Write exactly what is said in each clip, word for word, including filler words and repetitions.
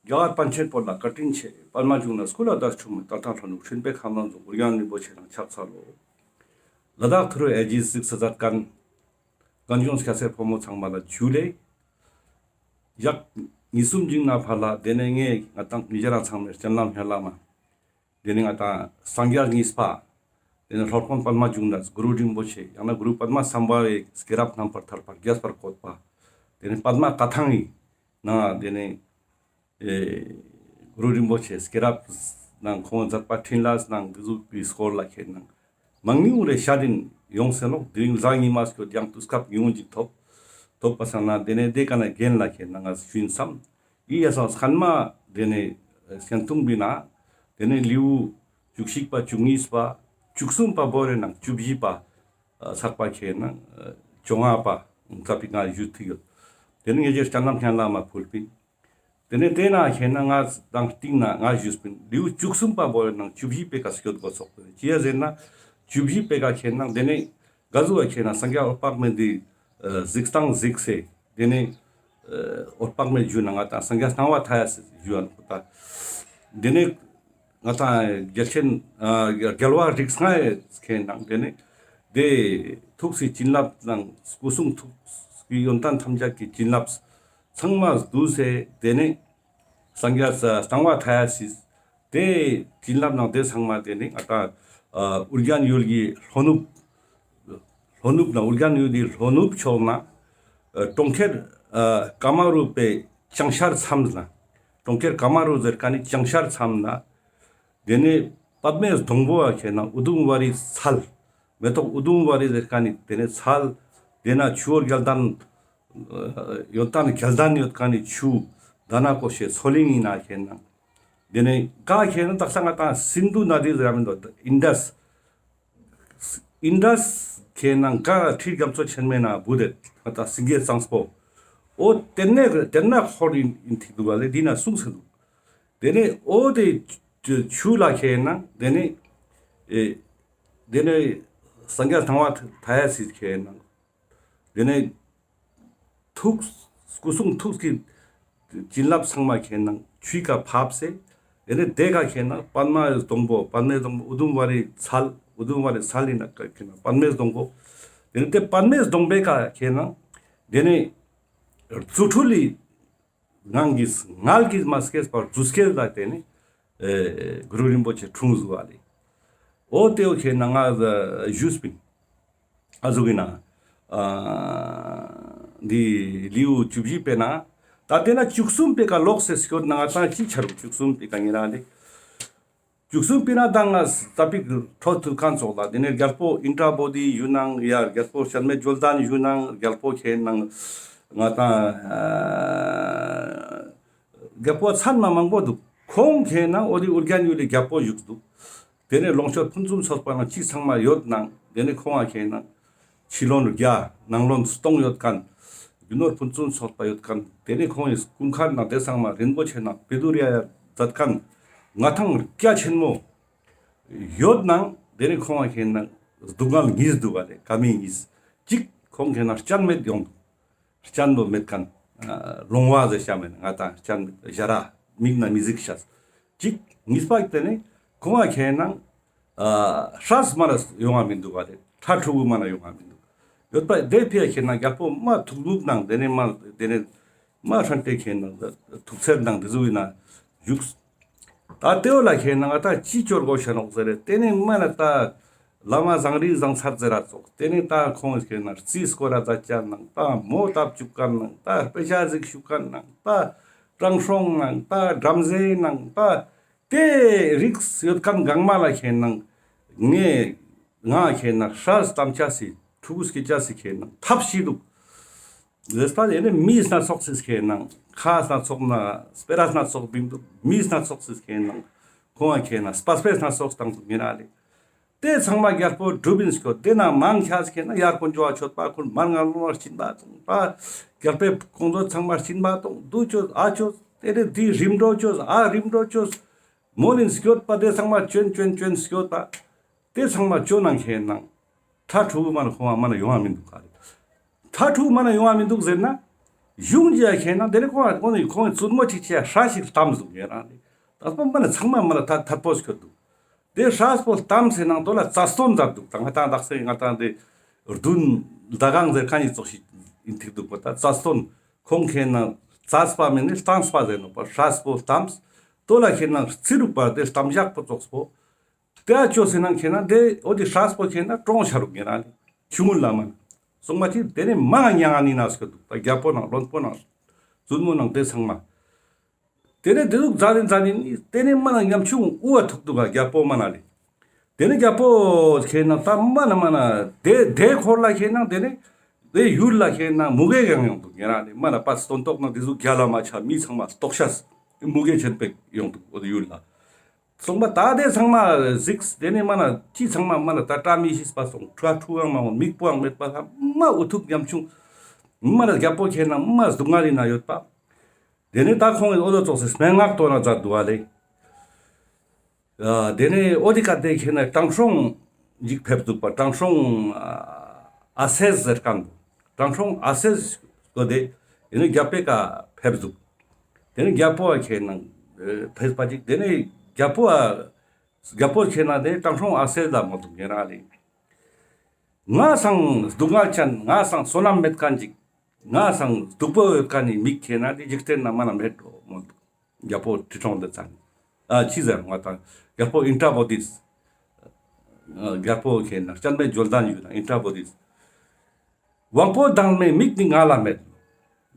རྒྱ་གར་པཎ་ཆེན་བོད་ལ་བཀའ་དྲིན་ཆེ། པདྨ་འབྱུང་གནས་སྐུ་ལ་བདག་ཆུང་མེད། ཏར་ཏང་ལྷོ་ནུབ་འཕྲིན་པའི་ཁམས་ལ་འཛོམས། ཨོ་རྒྱན་རིན་པོ་ཆེ་ནང་ཕྱག་འཚལ་ལོ། ལ་དྭགས་ཐུ་རུ་ཨེ་ཇིས་གཟིགས་ས་མཛད་མཁན་གངས་ལྗོངས་སྐྱ་སེར་ཕོ་མོ་ཚང་མ་ལ་ཇུ་ལེ། ཡག་ཉིས་གསུམ་ཞིག་ན་ཕར་ལ་དེ་ནས་ངས་ང་ཏང་ཉེ་རང་ཚང་མའི་སྤྱན་ལམ་སྙན་ལམ་མ། དེ་ནས་ང་ཏང་སངས་རྒྱས་གཉིས་པ། དེ་ནས་སློབ་དཔོན་པདྨ་འབྱུང་གནས་གུ་རུ་རིན་པོ་ཆེ། ཡང་ན་གུ་རུ་པདྨ་སམ་བྷ་ཝའི་སྐྱེས་རབས་རྣམ་པར་ཐར་པ་རྒྱས་པར་བཀོད་པ། དེ་ནས་པདྨ་བཀའ་ཐང་ངི་ནང་དེ་ནས་ཨེ་གུ་རུ་རིན་པོ་ཆེ་སྐྱེས་རབས་ནང་ཁོང་མཛད་པ་འཕྲིན་ལས་ནང་འདི་ཟུག་གི་སྐོར་ལ་ཁྱེད་ནང་མང་ཉུང་རེ་ཤ་དིན་ཡོང་སེ་ལོག། དེ་རིང་གཟའ་ཉི་མ་སྐྱོད་ཡང་དུས་སྐབས་ཉུང་ངུ་ཅིག་ཐོབ། ཐོབ་པ་སང་ན་དེ་ནས་དེ་ཀ་ན་རྒན་ལ་ཁྱེད་ནང་ང་ཞུ་ཡིན་བསམ། ཡི་ཡ་སང་སྐན་མ་དེ་ནས་སྐན་ཐུང་བི་ན་དེ་ནས་ལེའུ་བཅུ་གཅིག་པ་བཅུ་གཉིས་པ་བཅུ་གསུམ་པ་བོ་རེ་ནང་བཅུ་བཞི་པ་ཚག་པ་ཁྱེད་ནང་བཅོ་ལྔ་པ་ཚག་པའི་ང་ཞུ་ཐུག་ཡོད། དེ་ནས་ངེད་ཀྱི་སྤྱན་ལམ་སྙན་ལམ་མ་ཕུལ་པིན། དེ་ནས་དེ་ན་ཁྱེད་ན་ང་དང་སྟིང་ན་ང་ཞུས་པིན། ལེའུ་བཅུ་གསུམ་པ་བོ་ནང་བཅུ་བཞི་པའི་ཀ་སྐྱོད་དགོས་སོག་པིན། ཅི་ཡ་ཟེར་ན་བཅུ་བཞི་པའི་ཀ་ཁྱེད་ན་དེ་ནས་ག་ཟུག་བ་ཁྱེད་ན་སངས་རྒྱས་འོད་དཔག་མེད་འདི་གཟིགས་སྟངས་གཟིགས་སེ་དེ་ནས་འོད་དཔག་མེད་ཞུ་ན་ང་དང་སངས་རྒྱས་སྣང་བ་མཐའ་ཡས་ཞུ་ཡ་ནོག་ད། དེ་ནས་ང་དང་རྒྱལ་ཆེན་རྒྱལ་བ་རིགས་ལྔ་ཁྱེད་ན་དེ་ནས་དེ་ཐུགས་སི་བྱིན་རླབས་དང་སྐུ་གསུང་ཐུགས་ཀྱི་ཡོན་ཏན་ཐམས་ཅད་ཀྱི་བྱིན་རླབས་ཚང་མ་བསྡུས་སེ་དེ་ནས་སངས་རྒྱས་སྣང་བ་མཐའ་ཡས་སི་དེ་བྱིན་རླབས་ནང་དེ་ཚང་མ་དེ་ནས་ང་དང་ཨོ་རྒྱན་ཡུལ་གྱི་ལྷོ་ནུབ་ལྷོ་ནུབ་ན་ཨོ་རྒྱན་ཡུལ་གྱི་ལྷོ་ནུབ་ཕྱོགས་ན་གྲོང་ཁྱེར་ཀ་མ་རུ་པའི་བྱང་ཤར་མཚམས་ན་གྲོང་ཁྱེར་ཀ་མ་རུ་ཟེར་ཁན་ནི་བྱང་ཤར་མཚམས་ན་དེ་ནས་པདྨའི་སྡོང་པོ་ཁྱེད་ན་ཨུ་དུམ་ཝ་རི་ཚལ། མེ་ཏོག་ཨུ་དུམ་ཝ་རི་ཟེར་ཁན་ནི་དེ་ནས་ཚལ། དེ་ན་ཆུ་བོ་བརྒྱད་ལྡན་ཡོན་ཏན་བརྒྱད་ལྡན་ཡོད་ཁན་ནི་ཆུ་དྷ་ན་ཀོ་ཤའི་མཚོ་གླིང་ཡིན་ན་ཁྱེད་ན། དེ་ནས་ག་ཁྱེད་ན་དག་ས་ང་དང་སིན་དྷུ་ན་དི་ཟེར་མི་འདུག་ཨིན་དཱས། ཨིན་དཱས་ཁྱེད་ན་ག་ཁྲི་རྒྱ་མཚོ་ཆེན་མོའི་ན་བུད་དེ་ང་དང་སེང་གེ་གཙང་པོ། འོ་དེ་ནས་དེ་ན་ཧོར་ཡིན་ཐིག་འདུག་བ་ལེ་འདི་ན་གསུངས་སེ་འདུག་དེ་ནས་འོ་དེ་ཆུ་ལ་ཁྱེད་ན་དེ་ནས་ཨེ་དེ་ནས་སངས་རྒྱས་སྣང་བ་མཐའ་ཡས་སི་ཁྱེད་ན་དེ་ནས་ཐུགས་སྐུ་གསུང་ཐུགས་ཀྱི་བྱིན་རླབས་ཚང་མ་ཁྱེད་ན་ཆུའི་ཀ་ཕབས་སེ་དེ་ནས་དེ་ཀ་ཁྱེད་ན་པདྨའི་སྡོང་པོ་པདྨའི་སྡོང་པོ་ཨུ་དུམ་ཝ་རི་ཚལ་ཨུ་དུམ་ཝ་རི་ཚལ་ཡིན་ན་ཀ་ཁྱེད་ན་པདྨའི་སྡོང་པོ་དེ་ནས་དེ་པདྨའི་སྡོང་པོའི་ཀ་ཁྱེད་ན་དེ་ནས་རྫུ་འཕྲུལ་ལི་ངང་གིས་ངལ་གྱིས་མ་སྐྱེས་པར་རྫུས་སྐྱེས་ལ་བརྟེན་ནས་ཨེ་གུ་རུ་རིན་པོ་ཆེ་འཁྲུངས་བཟོ་བ་ལེ། འོ་དེ་བོ་ཁྱེད་ན་ང་ཞུས་པིན། ཨ་ཟུག་གི་ན་ཨ་འདི་ལེའུ་བཅུ་བཞི་པའི་ན་ད་དེ་ན་བཅུ་གསུམ་པའི་ཀ་ལོག་སེ་སྐྱོད་ན་ང་ཏང་ཅི་ཆ་རུག་བཅུ་གསུམ་པའི་ཀ་ཉེ་རང་ལེ། བཅུ་གསུམ་པའི་ན་ད་ང་ས་པིག་འཕྲོ་མཐུད་ཁན་ཚོགས་ལ་དེ་ནས་རྒྱལ་པོ་ཨིནྡྲ་བོ་དྷི་ཡུལ་ནང་ཡ་རྒྱལ་པོ་བྱམས་མེད་ཇོ་ལྡན་ཡུལ་ནང་རྒྱལ་པོ་ཁྱེད་ནང་ང་ཏང་ཨ་རྒྱལ་པོ་ཚན་མ་མང་པོ་འདུག་ཁོང་ཁྱེད་ནང་འོ་དེ་ཨོ་རྒྱན་ཡུལ་ལི་རྒྱལ་པོ་བཞུགས་འདུག་དེ་ནས་ལོངས་སྤྱོད་ཕུན་སུམ་ཚོགས་པ་ནང་ཅི་ཚང་མ་ཡོད་ནང་དེ་ནས་ཁོང་ང་ཁྱེད་ནང་ཕྱི་ལོན་བརྒྱ་ནང་ལོན་སྟོང་ཡོད་ཁན། རྒྱུ་ནོར་ཕུན་སུམ་ཚོགས་པ་ཡོད་ཁན། དེ་ནས་ཁོང་ངི་སྐུ་མཁར་ནང་དེ་ཚང་མ་རིན་པོ་ཆེ་ནང་བཻ་ཌཱུརྱ་ཡ་མཛད་ཁན་མངའ་ཐང་རྒྱ་ཆེན་མོ་ཡོད་ནང་དེ་ནས་ཁོང་ང་ཁྱེད་ནང་སྡུག་བསྔལ་གཉིས་འདུག་ག་ལེ། ཀ་མི་གཉིས། གཅིག་ཁོང་ཁྱེད་ནང་སྤྱན་མེད་ཡོང་། སྤྱན་པོ་མེད་ཁན་ལོང་བ་ཟེར་ཤ་མེད་ང་ཏང་སྤྱན་མེད་ཞ་ར་མིག་ན་མི་གཟིགས་ཤ། གཅིག་གཉིས་པ་དེ་ནས་ཁོང་ང་ཁྱེད་ནང་ཨ་སྲས་མ་ན་ཡོང་བ་མི་འདུག་ག་ལེ། ཕྲུ་གུ་མ་ན་ཡོང་བ་མི་འདུག་ཡོད་པ་དེ་ཕི་ཡ་ཁྱེད་ནང་རྒྱལ་པོ་མ་ཐུགས་ལུགས་ནང་དེ་ནས་མ་དེ་ནས་མ་ཧྲན་ཏེ་ཁྱེད་ནང་ཐུགས་ཚེར་ནང་དེ་ཟུག་ཡིན་ན་བཞུགས། ད་དེ་བོ་ལ་ཁྱེད་ནང་ང་ད་ཅི་ཅོ་དགོས་ཤ་ནོག་ཟེར་རེ། དེ་ནས་མ་ན་ད་བླ་མ་བཟང་རིགས་བཟང་ཚར་ཟེར་ར་ཙོགས། དེ་ནས་ད་ཁོང་ཁྱེད་ནང་རྩིས་སྐོར་ར་མཛད་ཅ་ནང་ད་མོ་བཏབ་བཅུག་ཁན་ནང་ད་དཔེ་ཆ་གཟིགས་བཅུག་ཁན་ནང་ད་དྲང་སྲོང་ནང་ད་བྲམ་ཟེ་ནང་ད་དེ་རིགས་ཡོད་ཁན་གང་མ་ལ་ཁྱེད་ནང་ངས་ང་ཁྱེད་ནང་སྲས་ཐམས་ཅད་སི་ཕྲུ་གུ་སྐྱེ་ཅ་སི་ཁྱེད་ནང་ཐབས་ཤེས་འདུག་ཟེར་ཏེ་ཨེ་ནི་མི་སྣ་ཚོགས་སི་ཁྱེད་ནང་ཁ་སྣ་ཚོགས་ན་སྤེ་ར་སྣ་ཚོགས་བིང་འདུག་མི་སྣ་ཚོགས་སི་ཁྱེད་ནང་ཁོང་ང་ཁྱེད་ནང་སྤ་སྤེ་སྣ་ཚོགས་བཏང་འདུག་མི་ན་ལེ། དེ་ཚང་མ་རྒྱལ་པོ་སྒྲུབ་ཡིན་སྐྱོད། དེ་ན་མང་ཆེ་ཁྱེད་ནང་ཡར་དཀོན་མཆོག་མཆོད་པ་ཁུར་མར་ངན་སློང་བ་སྦྱིན་པ་གཏོང་པ། རྒྱལ་པོའི་ཁོང་ཚོ་ཚང་མ་སྦྱིན་པ་གཏོང་། འདུ་ཆོས་ཨ་ཆོས་དེ་རེ་འདི་རིམ་གྲོ་ཆོས་ཨ་རིམ་གྲོ་ཆོས། མོལ་ཡིན་སྐྱོད་པ་དེ་ཚང་མ་ཅོན་ཅོན་ཅོན་སྐྱོད་པ། དེ་ཚང་མ་ཅོ་ནང་ཁྱེད་ནང་། ད་ཕྲུ་གུ་མ་ན་ཁོང་བ་མ་ན་ཡོང་བ་མི་འདུག་ག་ལེ། ད་ཕྲུ་གུ་མ་ན་ཡོང་བ་མི་འདུག་ཟེར་ན། གཞུང་གི་ཡ་ཁེ་ན་དེ་ནི་ཁོང་ཁོང་ནི་ཁོང་བཙུན་མོ་ཅིག་ཆེ་ཧྲ་ཞིག་བལྟམས་འདུག་ཡ་རང་ནི། ད་པོ་མ་ན་ཚང་མ་མ་ན་ཐད་ཐད་པོ་སྐྱོད་འདུག། དེ་ཧྲ་པོ་བལྟམས་སེ་ནང་དོ་ལ་རྩ་སྟོན་མཛད་འདུག། ད་ང་ཏང་དག་ས་ང་ཏང་དེ་རྡུན་ཟླ་གང་ཟེར་ཁན་ནི་ཙོགས་ཤིག་ཡིན་ཐིག་འདུག་པ། ད་རྩ་སྟོན་ཁོང་ཁེ་ན་རྩ་སྤ་མེན་ནི་བལྟམས་པ་ཟེར་ནོག་པ། ཧྲ་པོ་བལྟམས། དོ་ལ་ཁེ་ན་རྩི་རུག་པ་དེ་བལྟམས་ཞག་པོ་ཙོགས་པོ། དེ་ཨ་ཅོ་སེ་ནང་ཁེ་ན་དེ་འོ་དེ་ཧྲ་པོ་ཁེ་ན་གྲོངས་ཤ་རུག་ཉེ་རང་ལེ། ཆུང་ངུན་ལ་མ་ན་སོང་མ་ཅི་དེ་ནི་མ་ང་ཉང་ང་ནི་ན་སྐྱོད་འདུག། ད་རྒྱལ་པོ་ནང་བློན་པོ་ནང་བཙུན་མོ་ནང་དེ་ཚང་མ། དེ་ནས་དེ་ཟུག་མཛད་དེ་མཛད་དེ་ནི་དེ་ནས་མ་ན་ཉམ་ཆུང་དབུ་བ་ཐུག་འདུག་ག་རྒྱལ་པོ་མ་ན་ལེ། དེ་ནས་རྒྱལ་པོ་ཁེ་ན་ད་མ་ན་མ་ན་དེ་དེ་འཁོར་ལ་ཁེ་ན་དེ་ནས་དེ་ཡུལ་ལ་ཁེ་ན་མུ་གེ་ཡང་ཡོང་འདུག་ཉེ་རང་ལེ། མ་ན་པ་སྟོན་ཐོག་ན་དེ་ཟུག་རྒྱལ་ལ་མ་ཆ་མི་ཚང་མ་ལྟོགས་ཤ་མུ་གེ་ཆེན་པོ་ཡོང་འདུག་འོ་དེ་ཡུལ་ལ། སོང་པ་ད་དེ་ཚང་མ་གཟིགས། དེ་ནས་མ་ན་ཅི་ཚང་མ་མ་ན་ད་བཀྲ་མི་ཤིས་པ་སོང་། ཁྲ་ཁྲུ་ཡང་མ་འོང་། མིག་པོའང་མེད་པ་ཚང་མ་འུ་ཐུག་ཉམ་ཆུང་། མ་ན་རྒྱལ་པོ་ཁེ་ན་མ་སྡུག་བསྔལ་ལི་ན་ཡོད་པ། དེ་ནས་ད་ཁོང་གི་འོ་དོ་ཙོགས་སེ་སྨྲེ་སྔགས་བཏོན་ན་མཛད་འདུག་པ་ལེ། ཨ་དེ་ནས་འོ་དེ་ཀ་དེ་ཁེ་ན་དྲང་སྲོང་ཞིག་ཕེབས་འདུག་པ། དྲང་སྲོང་ཨ་སེ་ཟེར་ཁན་པོ། དྲང་སྲོང་ཨ་སེ་གོ་དེ་ཡིན་ནི་རྒྱལ་པོའི་ཀ་ཕེབས་འདུག། དེ་ནས་རྒྱལ་པོ་ཁེ་ན་ཕེབས་པ་ཅིག། དེ་ནས་རྒྱལ་པོ་ཨ་རྒྱལ་པོ་ཁེ་ན་དེ་དྲང་སྲོང་ཨ་སེ་ལ་མོལ་འདུག་ཉེ་རང་ལེ། ང་སང་སྡུག་བསྔལ་ཅན། ང་སང་བསོད་ནམས་མེད་ཁན་ཅིག། ང་སང་སྡུག་པོ་ཡོད་ཁན་ནི་མིག་ཁེ་ན་དེ་འཇིག་རྟེན་ན་མ་ན་མེད་འགྲོ་མོལ་འདུག། རྒྱལ་པོ་ཁྲི་སྲོང་ལྡེ་བཙན། ཨ་ཅི་ཟེར་ང་ཏང་རྒྱལ་པོ་ཨིནྡྲ་བོ་དྷི། ཨ་རྒྱལ་པོ་ཁེ་ན་སྤྱན་མའི་བརྗོད་ལྡན་ཡུལ་ན་ཨིནྡྲ་བོ་དྷི། དབང་པོ་དྭངས་མའི་མིག་ནི་ང་ལ་མེད།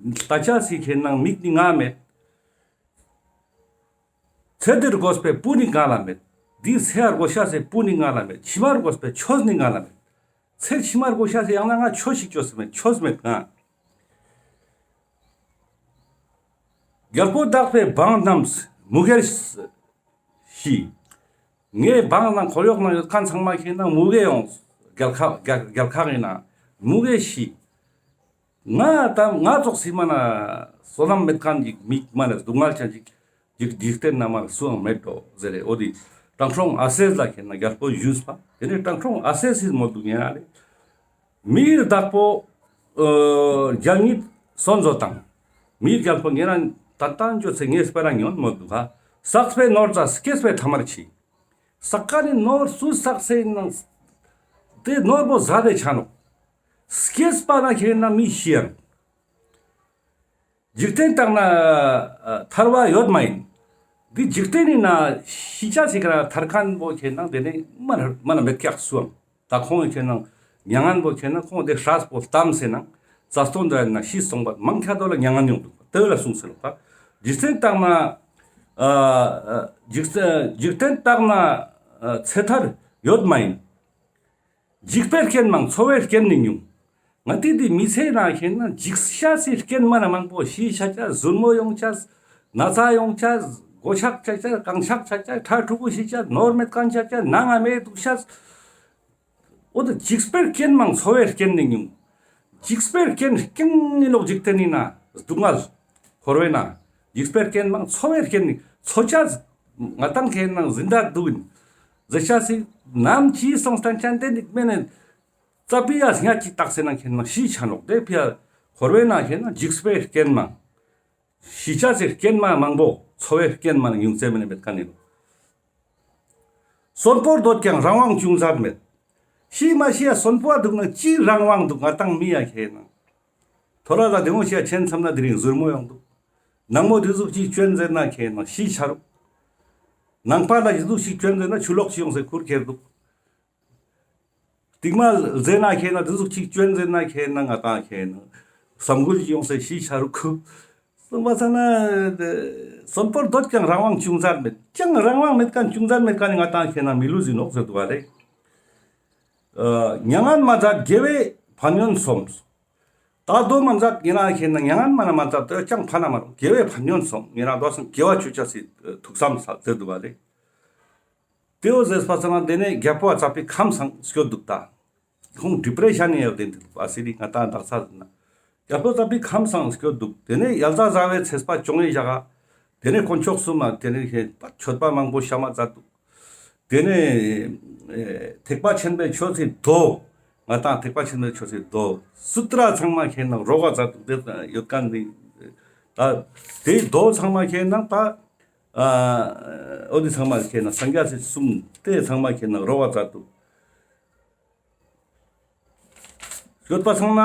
ད་ཆ་སི་ཁེ་ན་མིག་ནི་ང་མེད། ཚེ་འདིར་དགོས་པའི་བུ་ནི་ང་ལ་མེད། འདི་ཚེ་ཡར་དགོས་ཤ་སའི་བུ་ནི་ང་ལ་མེད། ཕྱི་མར་དགོས་པའི་ཆོས་ནི་ང་ལ་མེད། ཚེ་ཕྱི་མར་དགོས་ཤ་སའི་ཡང་ན་ང་ཆོས་ཤིག་ཅོ་སེ་མེད། ཆོས་མེད་ང་། རྒྱལ་པོ་དག་པའི་འབངས་རྣམས་མུ་གེར་ཤི། ངའི་འབངས་ནང་འཁོར་གཡོག་ནང་ཡོད་ཁན་ཚང་མ་ཁེ་ན་མུ་གེ་ཡོང་། རྒྱལ་ཁ་རྒྱལ་རྒྱལ་ཁ་ཡིན་ན་མུ་གེ་ཤི། ང་ད་ང་ཙོགས་སི་མ་ན་བསོད་ནམས་མེད་ཁན་ཅིག་མིག་མ་ན་སྡུག་བསྔལ་ཅན་ཅིག་ཅིག་འཇིག་རྟེན་ན་མ་ན་སུའང་མེད་འགྲོ་ཟེར་རེ། འོ་དེ་དྲང་སྲོང་ཨ་སེ་ལ་ཁེ་ན་རྒྱལ་པོ་ཞུས་པ། དེ་ནས་དྲང་སྲོང་ཨ་སེ་སི་མོལ་འདུག་ཉེ་རང་ལེ། མིའི་བདག་པོ་ཨ་རྒྱལ་ཉིད་གསོན་བཟོ་དང་། མིའི་རྒྱལ་པོ་ཉེ་རང་ཏན་ཏན་ཅོ་སེ་ངས་སྤེ་ར་ཉོན་མོལ་འདུག་ག། བསགས་པའི་ནོར་ཛ་སྐྱེས་པའི་ཐ་མར་འཆི། བསགས་ཁན་ནི་ནོར་སུ་བསགས་སེ་ནང་དེ་ནོར་བོ་ཟད་དེ་ཆ་ནོག། སྐྱེས་པ་ན་ཁེ་ན་མི་ཤི་ཡང་། འཇིག་རྟེན་དག་ན་ཨ་ཐར་བ་ཡོད་མ་ཡིན། འདི་འཇིག་རྟེན་ནི་ན་ཤི་ཆ་སི་ཀ་ར་ཐར་ཁན་བོ་ཁེ་ན་དེ་ནི་མ་ན་མ་ན་མེད་ཀྱག་སུའང་། ད་ཁོང་ཁེ་ན་མྱ་ངན་བོ་ཁེ་ན་ཁོང་དེ་ཧྲས་པོ་བལྟམས་སེ་ན་རྩ་སྟོན་དེ་ན་ཤི་སོང་པ། མང་ཁྱ་དོ་ལ་མྱ་ངན་ཡོང་འདུག། དེ་ལ་གསུངས་སེ་ལོ། ད་འཇིག་རྟེན་དག་ན་ཨ་ཨ་འཇིག་རྟེན་འཇིག་རྟེན་དག་ན་ཨ་ཚེ་ཐར་ཡོད་མ་ཡིན། འཇིགས་པའི་རྐྱེན་མང་འཚོ་བའི་རྐྱེན་ནི་ཉུང་། ང་ཏི་དེ་མི་ཚེ་ན་ཁེ་ན་འཇིགས་ཤ་སི་རྐྱེན་མ་ན་མང་པོ། ཤི་ཆ་ཆ། ཟུར་མོ་ཡོང་ཆ། ན་ཚ་ཡོང་ཆ། མགོ་ཆག་ཆ་ཆ། རྐང་ཆག་ཆ་ཆ། ཁྲ་ཕྲུ་གུ་ཤི་ཆ། ནོར་མེད་ཁན་ཆ་ཆ། ནང་ང་མེད་དུག་ཤ། འོ་དེ་འཇིགས་པའི་རྐྱེན་མང་འཚོ་བའི་རྐྱེན་ནི་ཉུང་། འཇིགས་པའི་རྐྱེན་རྐྱང་ནི་ལོག་འཇིག་རྟེན་ནི་ན་སྡུག་བསྔལ་འཁོར་བའི་ན། འཇིགས་པའི་རྐྱེན་མང་འཚོ་བའི་རྐྱེན་ནི། འཚོ་ཆ་ང་ཏང་ཁེ་ན་ཟིན་ད་དུག་ཡིན་ཟེར་ཆ་སི་ནམ་ཅི་སོང་སྟན་ཅན་དེ་ནི་མེ་ནི་རྩ་བི་ཡ་ཉ་ཅིག་བཏགས་སེ་ན་ཁེ་ན་ཤི་ཆ་ནོག། དེ་ཕི་ཡ་འཁོར་བའི་ན་ཁེ་ན་འཇིགས་པའི་རྐྱེན་མང་། ཤི་ཆ་སི་རྐྱེན་མ་མང་པོ། འཚོ་བའི་རྐྱེན་མ་ནི་ཉུང་ཙེ་མེ་ནི་མེད་ཁན་ནི་ལོ། གསོན་པོར་འདོད་ཀྱང་རང་དབང་ཅུང་ཟད་མེད། ཤི་མ་ཤི་ཡ་གསོན་པོ་འ་དུག་ན་ཅི་རང་དབང་དུག། ང་ཏང་མི་ཡ་ཁེ་ན་ཐོ་ར་ལ་དེ་ངོ་ཤི་ཡ་ཆེན་མཚམས་ན་དེ་རིང་ཟུར་མོ་ཡོང་དུག། ནང་མོ་དེ་ཟུག་ཅིག་ཅོན་ཟེར་ན་ཁེ་ན་ཤི་ཆ་རུག། ནང་པ་ལ་དེ་ཟུག་ཅིག་ཅོན་ཟེར་ན་ཆུ་ལོག་ཅིག་ཡོང་སེ་ཁུར་ཁྱེར་དུག། སྟིང་མ་ཟེར་ན་ཁེ་ན་དེ་ཟུག་ཅིག་ཅོན་ཟེར་ན་ཁེ་ན་ང་ཏང་ཁེ་ན་སམ་གུལ་ཅིག་ཡོང་སེ་ཤི་ཆ་རུག་ཁུ། སོང་པ་ས་ན་གསོན་པོར་འདོད་ཀྱང་རང་དབང་ཅུང་ཟད་མེད། ཅང་རང་དབང་མེད་ཁན་ཅུང་ཟད་མེད་ཁན་ནི་ང་ཏང་ཁེ་ན་མི་ལུས་ཡིན་ནོག་ཟེར་དུག་པ་ལེ། ཨ་མྱ་ངན་མ་མཛད་དགེ་བའི་ཕན་ཡོན་སོམས། ད་དོ་མ་མཛད་ཡིན་ན་ཁེ་ན་མྱ་ངན་མ་ན་མ་མཛད་དོ་ཅང་ཕན་ན་མ་རུང་། དགེ་བའི་ཕན་ཡོན་སོམས། ཡིན་ན་དོ་སང་དགེ་བ་ཅོ་ཆ་སི་ཐུགས་བསམ་ས་ཟེར་དུག་པ་ལེ། དེའོ་ཟེར་པ་ས་ན་དེ་ནས་རྒྱལ་པོ་ཨ་ཙ་པི་ཁམས་སང་སྐྱོད་དུག་ད། ཁོང་ཌི་པི་རེ་ཤན་ནི་ཡོད་དེ་དུག་པ་སི་རི་ང་ཏང་དག་ས་ཟེར་ན། རྒྱལ་པོ་ཨ་ཙ་པི་ཁམས་སང་སྐྱོད་དུག། དེ་ནས་ཡ་ལ་ཟླ་ཟླ་བའི་ཚེས་པ་བཅོ་ལྔའི་ཞག་ག་དེ་ནས་དཀོན་མཆོག་གསུམ་མ་དེ་ནས་ཁེ་མཆོད་པ་མང་པོ་ཤམ་མཛད་དུག། དེ་ནས་ཨེ་ཐེག་པ་ཆེན་པོའི་ཆོས་སི་མདོ་ ང་ཏང་ཐེག་པ་ཆེན་པོའི་ཆོས་སི་མདོ་སུ་ཏྲ་ཚང་མ་ཁེ་ན་རོག་ག་མཛད་འདུག་དེ་ཡོད་མཁན་ནི་ད་དེ་མདོ་ཚང་མ་ཁེ་ན་ད་ཨ་འོ་དེ་ཚང་མ་ཁེ་ན་སངས་རྒྱས་སི་གསུང་དེ་ཚང་མ་ཁེ་ན་རོག་ག་མཛད་འདུག་ཡོད་པ་སོང་ན།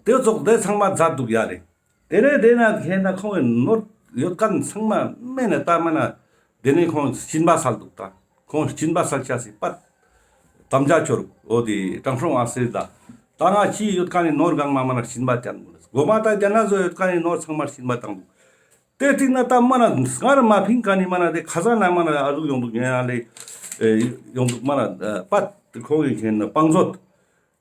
དེ་ཙོགས་དེ་ཚང་མ་མཛད་འདུག་ཡ་རེད། དེ་ནས་དེ་ན་ཁེ་ན་ཁོང་གི་ནོར་ཡོད་མཁན་ཚང་མ་མེད་ན་ད་མ་ན་དེ་ནས་ཁོང་སྦྱིན་པ་སལ་འདུག་ད། ཁོང་སྦྱིན་པ་སལ་ཆ་སི་པད་དམ་བཅའ་ཅོ་རུག་འོ་དེ་དྲང་སྲོང་ཨ་སེ་ད། ད་ང་ཅི་ཡོད་མཁན་ནི་ནོར་གང་མ་མ་ན་སྦྱིན་པ་བཏང་འདུག་གོ་མ་ད་རྒྱ་ནག་ཚོ་ཡོད་མཁན་ནི་ནོར་ཚང་མ་སྦྱིན་པ་བཏང་འདུག་དེ་སྟིང་ན་ད་མ་ན་སྔར་མ་ཕིང་མཁན་ནི་མ་ན་དེ་ཁ་ས་ན་མ་ན་ཨ་ཟུག་ཡོང་འདུག་ཉེ་ཡ་ལེ་ཡོང་འདུག་མ་ན་པད་ཁོང་གི་ཁེ་ན་བང་མཛོད།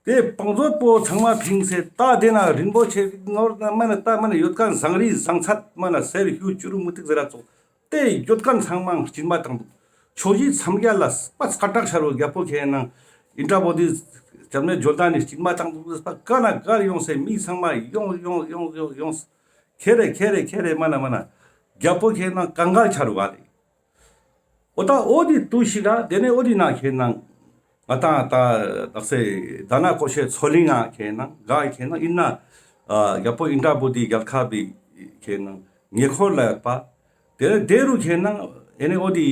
དེ་བང་མཛོད་པོ་ཚང་མ་ཕིང་སེ་ད་དེ་ན་རིན་པོ་ཆེ་ནོར་ན་མ་ན་ད་མ་ན་ཡོད་མཁན་བཟང་རིས་བཟང་ཚད་མ་ན་གསེར་གཡུ་བྱུ་རུ་མུ་ཏིག་ཟེར་ར་ཙོགས་དེ་ཡོད་མཁན་ཚང་མ་སྦྱིན་པ་བཏང་འདུག་ཕྱོགས་བཞི་མཚམས་བརྒྱད་ལ་པ་སྐད་གྲགས་ཤར་བོ་རྒྱལ་པོ་ཁེ་ན་ཨིནྡྲ་བོ་དྷི་ཇར་མའི་ཇོར་ཌན་ནི་སྦྱིན་པ་བཏང་འདུག་པ་ག་ན་གར་ཡོང་སེ་མི་ཚང་མ་ཡོང་ཡོང་ཡོང་ཡོང་ཡོང་ཁེ་རེ་ཁེ་རེ་ཁེ་རེ་མ་ན་མ་ན་རྒྱལ་པོ་ཁེ་ན་གང་ག་ཆ་རུག་ག་ལེ། འོ་ད་འོ་དེ་དུས་ཤིག་ལ་དེ་ནས་འོ་དེ་ན་ཁེ་ན་ང་ཏང་ད་དག་ས་དྷ་ན་ཀོ་ཤའི་མཚོ་གླིང་ང་ཁེ་ན་ག་ཁེ་ན་ཨིན་ན་ཨ་རྒྱལ་པོ་ཨིནྡྲ་བོ་དྷི་རྒྱལ་ཁབ་པའི་ཁེ་ན་ཉེ་འཁོར་ལ་ཡོད་པ། དེ་ནས་དེ་རུ་ཁེ་ན་ཨེ་ནས་འོ་དེ་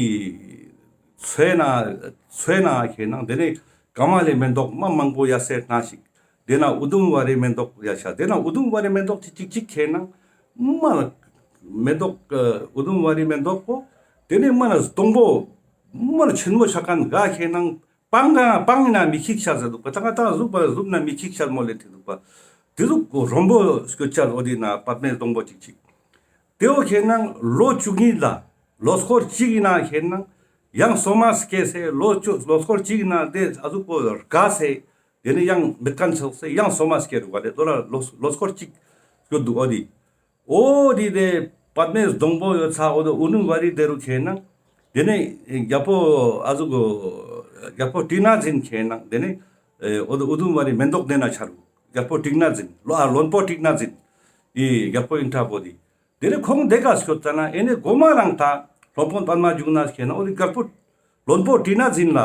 མཚོའི་ན་མཚོའི་ན་ཁེ་ན་དེ་ནས་ཀ་མ་ལའི་མེ་ཏོག་མ་མང་པོ་ཡ་སེ་སྣ་ཞིག་དེ་ན་ཨུ་དུམ་ཝ་རའི་མེ་ཏོག་ཡ་ཤ། དེ་ན་ཨུ་དུམ་ཝ་རའི་མེ་ཏོག་ཅིག་ཅིག་ཅིག་ཁེ་ན་མ་མེ་ཏོག་ཨུ་དུམ་ཝ་རའི་མེ་ཏོག་པོ་དེ་ནས་མ་ན་སྡོང་པོ་མ་ཆེན་མོ་ཆ་མཁན་ག་ཁེ་ན་སྤང་ག་སྤང་ན་མི་ཁིག་ཤ་ཟེར་འདུག་པ། ད་ང་ཏང་གཟུགས་པ་གཟུགས་ན་མི་ཁིག་ཤ་མོ་ལེ་ཐིག་འདུག་པ། དེ་ཟུག་རོམ་པོ་སྐྱོད་ཆ་འོ་དེ་ན་པདྨའི་སྡོང་པོ་ཅིག་ཅིག་དེ་བོ་ཁེ་ན་ལོ་བཅུ་གཉིས་ལ་ལོ་སྐོར་གཅིག་ཡིན་ན་ཁེ་ན་ཡང་སོ་མ་སྐྱེས་སེ་ལོ་བཅུ་ལོ་སྐོར་གཅིག་ཡིན་ན་དེ་ཨ་ཟུག་པོ་རྒས་སེ་དེ་ནས་ཡང་མེད་མཁན་ཆགས་སེ་ཡང་སོ་མ་སྐྱེ་རུག་ག་ལེ། དོ་ལ་ལོ་ལོ་སྐོར་གཅིག་སྐྱོད་འདུག་འོ་དེ། འོ་དེ་དེ་པདྨའི་སྡོང་པོ་ཡོད་ས་འོ་དེ་ཨུ་དུམ་ཝ་རའི་དེ་རུ་ཁེ་ན་དེ་ནས་རྒྱལ་པོ་ཨ་ཟུག་རྒྱལ་པོ་ཏྲི་ན་ཛིན་ཁེ་ན་དེ་ནས་འོ་དེ་ཨུ་དུམ་ཝ་རའི་མེ་ཏོག་དེ་ན་ཆ་རུག་རྒྱལ་པོ་ཏྲི་ན་ཛིན་ལོ་ཨ་བློན་པོ་ཏྲི་ན་ཛིན་ཨི་རྒྱལ་པོ་ཨིནྡྲ་བོ་དྷི། དེ་ནས་ཁོང་དེ་ག་སྐྱོད་ཙ་ན་ཨེ་ནས་གོ་མ་རང་ད་སློབ་དཔོན་པདྨ་འབྱུང་གནས་ཁེ་ན་འོ་དེ་རྒྱལ་པོ་བློན་པོ་ཏྲི་ན་ཛིན་ལ་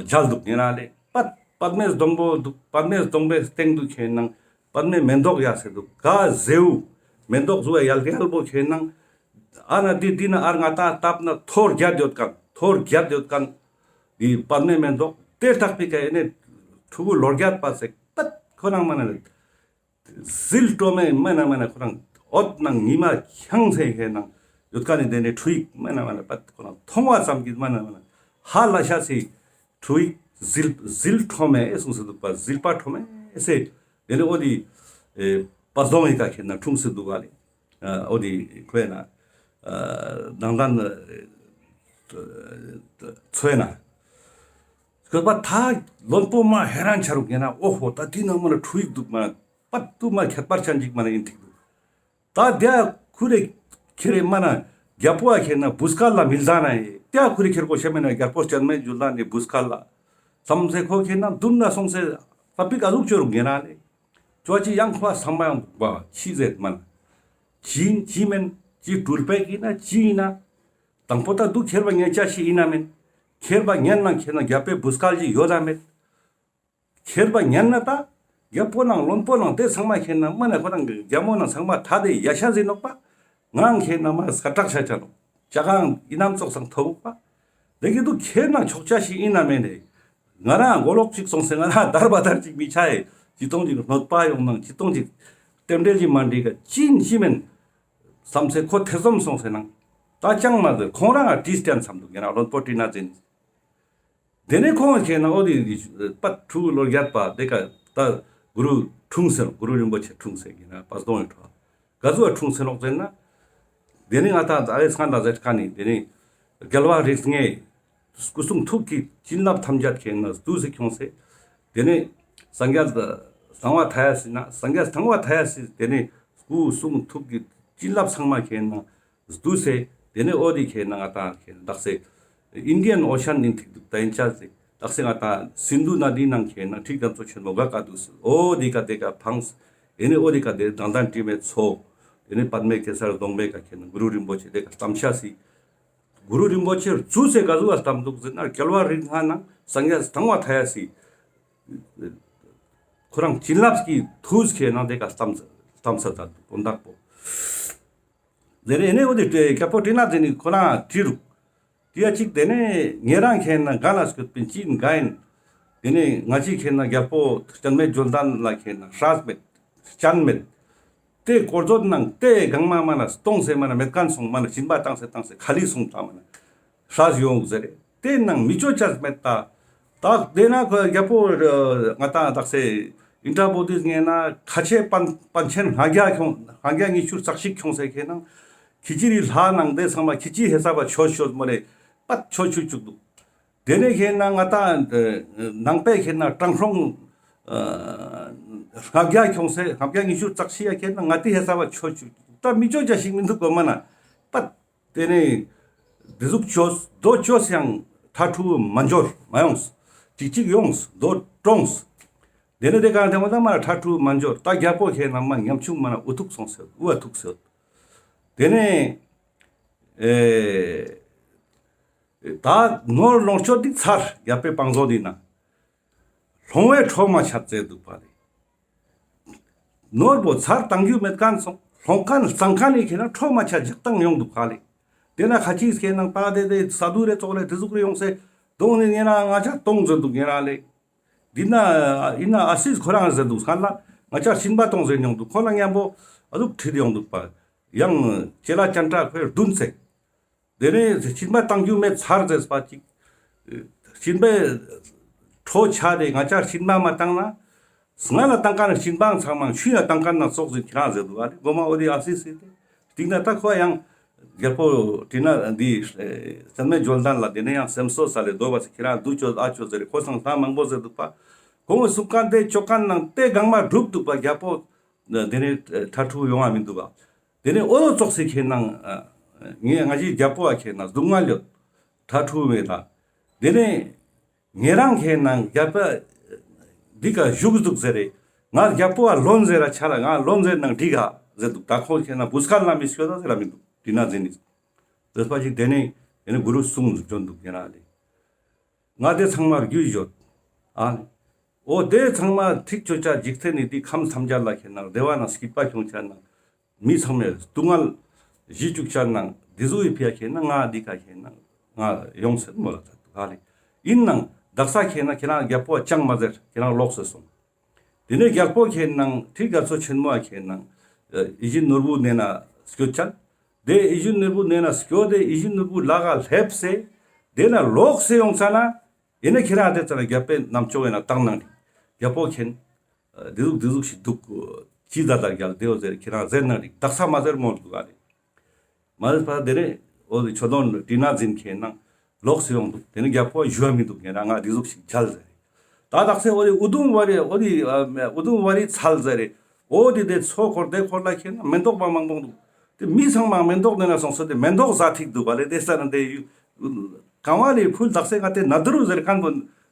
མཇལ་འདུག་ཉེ་རང་ལེ། པད་པདྨའི་སྡོང་པོ་འདུག་པདྨའི་སྡོང་པོའི་སྟེང་དུ་ཁེ་ན་པདྨའི་མེ་ཏོག་ཡ་སེ་འདུག་ག་ཟེའུ་མེ་ཏོག་ཟུ་བ་ཡལ་ག་ཡལ་པོ་ཁེ་ན་ཨ་ན་དེ་དེ་ན་ཨར་ང་ཏང་བཏབ་ན་ཐོར་བརྒྱད་ཡོད་མཁན་ཐོར་བརྒྱད་ཡོད་མཁན་དེ་པདྨའི་མེ་ཏོག་དེ་ལྟག་པའི་ཀ་ཨེ་ནས་ཕྲུ་གུ་ལོ་བརྒྱད་པ་སེ་པད་ཁོ་རང་མ་ན་ལེ། ཟིལ་ཏོ་མེ་མ་ན་མ་ན་ཁོ་རང་འོད་ནང་ཉི་མ་ཁྱང་སེ་ཧེ་ནང་ཡོད་མཁན་ནི་དེ་ནས་ཁྲུ་ཡིག་མ་ན་མ་ན་པད་ཁོ་རང་མཐོང་བ་ཙམ་གྱིས་མ་ན་མ་ན་ཧ་ལ་ཤ་སི་ཁྲུ་ཡིག་ཟིལ་ཟིལ་ཏོ་མེ་ཨེ་གསུངས་སེ་འདུག་པ། ཟིལ་པ་ཏོ་མེ་ཨེ་སེ་དེ་ནས་འོ་དེ་ཨེ་པ་སྡོང་ཡི་ཀ་ཁེ་ན་འཁྲུངས་སེ་འདུག་ག་ལེ། ཨ་འོ་དེ་ཁོ་ཡ་ན་ཨ་ནང་ལྟར་ཨ་མཚོ་ཡ་ན། སྐྱོད་པ་ད་བློན་པོ་མ་ཧེ་རན་ཆ་རུག་ཉེ་རང་། འོ་ཧོ་ད་དེ་ནང་མ་ན་ཁྲུ་ཡིག་འདུག་མ་པད་དུ་མ་ཁྱད་པར་ཅན་ཅིག་མ་ན་ཨིན་ཐིག་འདུག་ད་དེ་ཁུ་རེ་ཁྱེར་རེ་མ་ན་རྒྱལ་པོ་ཨ་ཁེ་ན་བུ་སྐལ་ལ་མིལ་ད་ན་ཡེ་དེ་ཁུ་རེ་ཁྱེར་གོ་ཤ་མེ་ན་རྒྱལ་པོ་སྤྱན་མའི་ཇུ་ལ་ནི་བུ་སྐལ་ལ་བསམ་སེ་ཁོ་ཁེ་ན་མདུན་ན་སོང་སེ་ད་པིག་ག་ཟུག་ཅོ་རུག་ཉེ་རང་ལེ། ཅོ་ཅི་ཡང་ཁོ་བསམ་པ་ཡང་འདུག་པ་ཅི་ཟེར་མ་ན་ཅི་ཡིན་ཅི་མེན་ཅི་སྤྲུལ་པའི་ཀི་ན་ཅི་ཡིན་ན། དང་པོ་ད་དུ་ཁྱེར་བ་ཉན་ཆ་ཞིག་ཡིན་ན་མེན། ཁྱེར་བ་ཉན་ན་ཁྱེར་ན་རྒྱལ་པོའི་བུ་སྐལ་ཞིག་ཡོད་ན་མེད། ཁྱེར་བ་ཉན་ན་ད་རྒྱལ་པོ་ནང་བློན་པོ་ནང་དེ་ཚང་མ་ཁྱེར་ན་མ་ན་ཁོ་རང་གི་རྒྱལ་མོ་ནང་ཚང་མ་ད་དེ་ཡ་ཤ་ཟིན་ནོག་པ། ངའང་ཁྱེར་ན་མ་སྐད་གྲགས་ཆ་ཆ་ནོག་ཅ་གང་ཡིན་ནམ་ཙོགས་སང་ཐོབ་བུག་པ། དེ་གི་དུ་ཁྱེར་ན་ཆོག་ཆ་ཞིག་ཡིན་ན་མེད་ནས། ང་རང་མགོ་ལོག་ཅིག་སོང་སེ་ང་རང་དར་བ་དར་ཅིག་མི་ཆ་ཡེ་ཅི་གཏོང་ཅིག་གནོད་པ་ཡོང་ནང་ཅི་གཏོང་ཅིག་རྟེན་འབྲེལ་ཅིག་མ་འགྲིག་ག་ཅི་ཡིན་ཅི་མེན། བསམ་སེ་ཁོ་ཐེ་ཚོམ་སོང་སེ་ནང་ད་ཅང་མ་ཟེར་ཁོང་རང་ང་དྲིས་ཏེ་ཡང་འཚམ་འདུག་ཡང་ན་བློན་པོ་ཏྲི་ན་ཛིན། དེ་ནས་ཁོང་ཁྱེར་ན་འོ་དེ་པད་ཕྲུ་གུ་ལོ་བརྒྱད་པ་དེ་ཀ་ད་གུ་རུ་འཁྲུངས་སེ་གུ་རུ་རིན་པོ་ཆེ་འཁྲུངས་སེ་ཡིན་ན་པ་སྡོང་ཡི་ཁྲོད་ག་ཟུག་འཁྲུངས་སེ་ནོག་ཟེར་ན། དེ་ནས་ང་ད་ཨ་རེ་སྔན་ལ་ཟེར་ཁན་ནི་དེ་ནས་རྒྱལ་བ་རིགས་ལྔའི་སྐུ་གསུང་ཐུགས་ཀྱི་བྱིན་རླབས་ཐམས་ཅད་ཁྱེར་ན་བསྡུས་སེ་ཁྱོངས་སེ། དེ་ནས་སངས་རྒྱས་དང་བ་མཐའ་ཡས་སི་ན་སངས་རྒྱས་དང་བ་མཐའ་ཡས་སི་དེ་ནས་སྐུ་གསུང་ཐུགས་ཀྱི་བྱིན་རླབས་ཚང་མ་ཁྱེར་ན་བསྡུས་སེ་དེ་ནས་འོ་དེ་ཁྱེར་ན་ང་ད་ཁྱེར་ན་དག་སེ་ཨིན་ཌི་ཡན་ཨོ་ཤན་ཨིན་ཐིག་འདུག་ད་ཨིན་ཅ་སེ་དག་སེ་ང་ད་སིན་དྷུ་ན་དི་ནང་ཁྱེར་ན་ཁྲིག་རྒྱ་མཚོ་ཆེན་མོ་ག་ཀ་འདུག་སེ་འོ་དེ་ཀ་དེ་ཀ་ཕངས། དེ་ནས་འོ་དེ་ཀ་དེ་དང་དང་དྲི་མེད་མཚོ། དེ་ནས་པདྨའི་གེ་སར་སྡོང་པོའི་ཀ་ཁྱེར་ན་གུ་རུ་རིན་པོ་ཆེ་དེ་ཀ་བལྟམས་ཤ་སི། གུ་རུ་རིན་པོ་ཆེ་བཙུགས་སེ་ག་ཟུག་ག་བལྟམས་འདུག་ཟེར་ན་རྒྱལ་བ་རིགས་ལྔ་ནང་ སངས་རྒྱས་དང་བ་ཐ་ཡ་སི་ཁོ་རང་བྱིན་རླབས་ཀྱི་མཐུས་ཁེ་ནང་དེ་ཀ་ལྟམས་ལྟམས་ས་ད་དོན་དག་པོ། དེ་ནས་ཨེ་ནས་འོ་དེ་རྒྱལ་པོ་ཏྲི་ནག་ཟེར་ནི་ཁོ་རང་དྲི་རུག་དེ་ཡ་གཅིག་དེ་ནས་ཉེ་རང་ཁེ་ན་ག་ན་སྐྱོད་པིན་ཅི་ཡིན་ག་ཡིན། དེ་ནས་ང་ཅི་ཁེ་ན་རྒྱལ་པོ་སྤྱན་མེད་འབྱོར་ལྡན་ལ་ཁེ་ན་སྲས་མེད། སྤྱན་མེད། དེ་དཀོར་མཛོད་ནང་དེ་གང་མ་མ་ན་སྟོང་སེ་མ་ན་མེད་མཁན་སོང་མ་ན་སྦྱིན་པ་བཏང་སེ་བཏང་སེ་ཁ་ལི་སོང་ད་མ་ན་སྲས་ཡོང་ཟེར་རེ། དེ་ནང་མི་ཅོ་ཅས་མེད་ད། ད་དེ་ན་ཁོ་རྒྱལ་པོ་ང་ཏང་དག་སེ་ཨིན་དྲ་བོ་དྷི་ངེ་ན་ཁ་ཆེ་པན་པན་ཆེན་ལྔ་བརྒྱ་ཁྱོང་ལྔ་བརྒྱ་ཉི་ཤུ་རྩ་གཅིག་ཁྱོང་སེ་ཁེ་ནང་ཁི་ཅི་རི་ལྷ་ནང་དེ་ཚང་མ་ཁི་ཅི་ཧེ་ས་བ་ཆོས་ཆོས་མོ་རེ་པད་ཆོས་ཆོས་བཅུག་འདུག་དེ་ནས་ཁེ་ན་ང་ཏང་ནང་པའི་ཁེ་ན་ཀྲང་ཧྲོང་ལྔ་བརྒྱ་ཁྱོང་སེ་ལྔ་བརྒྱ་ཉི་ཤུ་རྩ་གཅིག་ཡ་ཁེ་ན་ང་ཏི་ཧེ་ས་བ་ཆོས་ཆོས་ད་མི་ཅོ་ཅ་ཞིག་མི་འདུག་གོ་མ་ན་པད། དེ་ནས་དེ་ཟུག་ཅོས་དོ་ཅོས་ཡང་ཐ་ཕྲུ་མ་འབྱོར་མ་ཡོངས། ཅིག་ཅིག་ཡོངས་དོ་གྲོངས། དེ་ནས་དེ་གང་དེ་མ་ད་མ་ཐ་ཕྲུ་མ་འབྱོར་ད་རྒྱལ་པོ་ཁེ་ན་མ་ཉམ་ཆུང་མ་ན་འུ་ཐུག་སོང་ཟེར་འུ་ཐུག་ཟེར། དེ་ནས་ཨེ་ད་ནོར་ལོངས་སྤྱོད་འདི་ཚར་རྒྱལ་པོའི་བང་མཛོད་འདི་ན། ལོང་བའི་ཁྲོ་མ་ཆད་ཟེར་འདུག་པ་ལེ། ནོར་བོ་ཚར་བཏང་རྒྱུ་མེད་མཁན་སོང་ལོང་མཁན་བཙང་མཁན་ནི་ཁེ་ན་ཁྲོ་མ་ཆད་འཇག་བཏང་ཡོང་འདུག་པ་ལེ། དེ་ན་ཁ་ཅིག་ཁེ་ན་ད་དེ་དེ་ས་དུ་རེ་ཙོག་ལེ་དེ་ཟུག་རེ་ཡོང་སེ་གདོང་ནི་ཉེ་རང་ང་ཅག་གཏོང་ཟེར་འདུག་ཉེ་རང་ལེ། འདི་ན་ཡིན་ན་ཨ་སིས་ཁོ་རང་ཟེར་འདུག་སྔན་ལ་ང་ཅག་སྦྱིན་པ་གཏོང་ཟེར་མྱོང་འདུག་ཁོ་ན་མཉམ་པོ་ཨ་ཟུག་ཁྲིད་ཡོང་འདུག་པ། ཡང་ཅེ་ལ་ཅན་ཏྲ་ཁོས་བདུན་ཚེ། དེ་ནས་སྦྱིན་པ་བཏང་རྒྱུ་མེད་ཚར་ཟེར་པ་ཅིག་སྦྱིན་པའི་ཁྲོ་ཆ་དེ་ང་ཅག་སྦྱིན་པ་མ་བཏང་ན། སྔ་ལ་བཏང་མཁན་སྦྱིན་པ་ཚང་མ་ཤུལ་ལ་བཏང་མཁན་ན་ཙོགས་ཟིན་ཁྱེད་རང་ཟེར་འདུག་ཨ་ནི་མགོ་མ་འོ་དེ་ཨ་སི་སི་དེ། སྟིང་ན་ད་ཁོ་ཡང་རྒྱལ་པོ་དྲི་ན་འདི་སྤྱན་མེད་འབྱོར་ལྡན་ལ་དེ་ནས་ཡང་སེམས་གསོ་ས་ལས་འདོད་པ་སི་ཁྱེད་རང་འདུག་ཅོ་ཨ་ཅོ་ཟེར་ཁོ་སང་ད་མང་པོ་ཟེར་འདུག་པ། ཁོང་གི་གསུང་མཁན་དེ་ཅོ་མཁན་ནང་དེ་གང་མ་འགྲུབ་འདུག་པ་རྒྱལ་པོ། དེ་ནས་ཐ་ཕྲུ་ཡོང་བ་མི་འདུག་ག་དེ་ནས་འོ་ལོ་ཙོགས་སི་ཁེ་ནང་ངས་ང་ཞིག་རྒྱལ་པོ་བ་ཁེ་ནང་སྡུག་བསྔལ་ཡོད། ཐ་ཕྲུ་མེད་ད། དེ་ནས་ཉེ་རང་ཁེ་ནང་རྒྱལ་པོ་འདི་ཀ་བཞུགས་འདུག་ཟེར་རེ། ང་རྒྱལ་པོ་བ་ལོན་ཟེར་ར་ཆ་ལ་ང་ལོན་ཟེར་ནང་འགྲིག་ག་ཟེར་འདུག་ད་ཁོང་ཁེ་ནང་བུ་སྐལ་ལ་མི་སྐྱོད་ད་ཟེར་ར་མི་འདུག་དེ་ན་ཟེར་ནི། ཟེར་པ་ཞིག་དེ་ནས་དེ་ནས་གུ་རུ་གསུང་འདུག་ཅོན་འདུག་ཉེ་རང་ལེ། ང་དེ་ཚང་མ་རྒྱུས་ཡོད། ཨ། འོ་དེ་ཚང་མ་ཐིག་ཆོད་ཆ་འཇིག་རྟེན་ནི་དེ་ཁམས་ཐམས་ཅད་ལ་ཁེ་ནང་བདེ་བ་ནང་སྐྱིད་པ་བྱུང་ཆ་ནང་། མི་ཚང་མས་སྡུག་བསྔལ་ཞི་བཅུག་ཆ་ནང་དེ་ཟུག་ཡི་ཕི་ཡ་ཁེ་ནང་ང་འདི་ཀ་ཁེ་ནང་ང་ཡོང་སེ་མོ་ལ་ད་ག་ལེ། ཡིན་ནང་དག་ས་ཁེ་ནང་ཁྱེད་རང་རྒྱལ་པོ་ཅང་མ་ཟེར་ཁྱེད་རང་ལོག་སེ་སོང་། དེ་ནས་རྒྱལ་པོ་ཁེ་ནང་ཁྲི་རྒྱ་མཚོ་ཆེན་མོ་ཁེ་ནང་ཡིད་བཞིན་ནོར་བུ་ནེ་ན་སྐྱོད་ཆ། དེ་ཡིད་བཞིན་ནོར་བུ་ནེ་ན་སྐྱོད་དེ་ཡིད་བཞིན་ནོར་བུ་ལ་ག་སླེབས་སེ། དེ་ན་ལོག་སེ་ཡོང་ས་ན། ཡིན་ན་ཁྱེད་རང་དེ་ཚ་ན་རྒྱལ་པོའི་རྣམ་ཅོག་ཡིན་ན་བཏང་ནང་རྒྱལ་པོ་ཁེ་ན། དེ་ཟུག་དེ་ཟུག་ཞིག་འདུག་ཅི་ད་ད་རྒྱལ་དེའོ་ཟེར་ཁྱེད་རང་ཟེར་ནང་རིག་དག་ས་མ་ཟེར་མོ་འདུག་ག་རེ། མ་ཟེར་པ་དེ་ནས་འོ་དེ་ཆོ་དོན་དྲི་ན་འཛིན་ཁེ་ནང་ལོག་སེ་ཡོང་འདུག་དེ་ནས་རྒྱལ་པོ་ཞུ་བ་མི་འདུག་ངེད་རང་ང་དེ་ཟུག་ཞིག་མཇལ་ཟེར། ད་དག་སེ་འོ་དེ་ཨུ་དུམ་ཝ་རི་འོ་དེ་ཨུ་དུམ་ཝ་རི་ཚལ་ཟེར་རེ། འོ་དེ་དེ་ཚོ་འཁོར་དེ་འཁོར་ལ་ཁེ་ན་མེན་ཏོག་པ་མང་པོ་འདུག་དེ་མི་ཚང་མ་མེན་ཏོག་ནེ་ན་སོང་སོ་དེ་མེན་ཏོག་ཟ་ཐིག་འདུག་པ་ལེ། དེ་ས་ན་དེ་ཡུ་གང་བ་རེ་ཕུལ་དག་སེ་ང་དེ་ན་དུ་རུ་ཟེར་མཁན་པོ་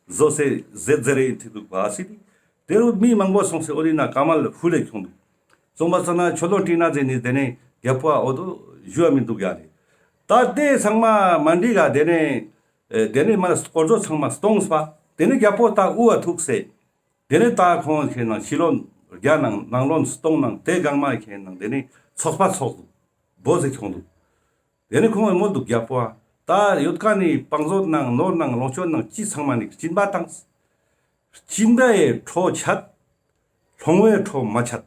བཟོ་སེ་ཟེར་ཟེར་རེ་ཡིན་ཐིག་འདུག་པ་སི་དེ། དེ་རུ་མི་མང་པོ་སོང་སེ་འོ་དེ་ན་ཀ་མལ་ཧུ་ལེ་ཁྱོང་འདུག་སོང་པ་ས་ན་ཆོ་ལོ་ཏི་ན་ཟེར་ནི་དེ་ནས་རྒྱལ་པོ་འོ་དོ་ཞུ་བ་མི་འདུག་ཡ་ལེ། ད་དེ་ཚང་མ་མ་འགྲིག་ག་དེ་ནས་དེ་ནས་མ་དཀོར་མཛོད་ཚང་མ་སྟོངས་པ། དེ་ནས་རྒྱལ་པོ་ད་དབུ་བ་ཐུག་སེ། དེ་ནས་ད་ཁོང་ཁེ་ནང་ཕྱི་ལོན་རྒྱ་ནང་ནང་ལོན་སྟོང་ནང་དེ་གང་མ་ཁེ་ནང་དེ་ནས་ཚོགས་པ་ཚོགས་འདུག་བོ་ཟེ་ཁྱོང་འདུག་དེ་ནས་ཁོང་མོལ་འདུག་རྒྱལ་པོ་ཨ། ད་ཡོད་ཀ་ནི་བང་མཛོད་ནང་ནོར་ནང་ལོངས་སྤྱོད་ནང་ཅི་ཚང་མ་ནི་སྦྱིན་པ་བཏང་། སྦྱིན་པའི་ཁྲོ་ཆད། ལོང་བའི་ཁྲོ་མ་ཆད།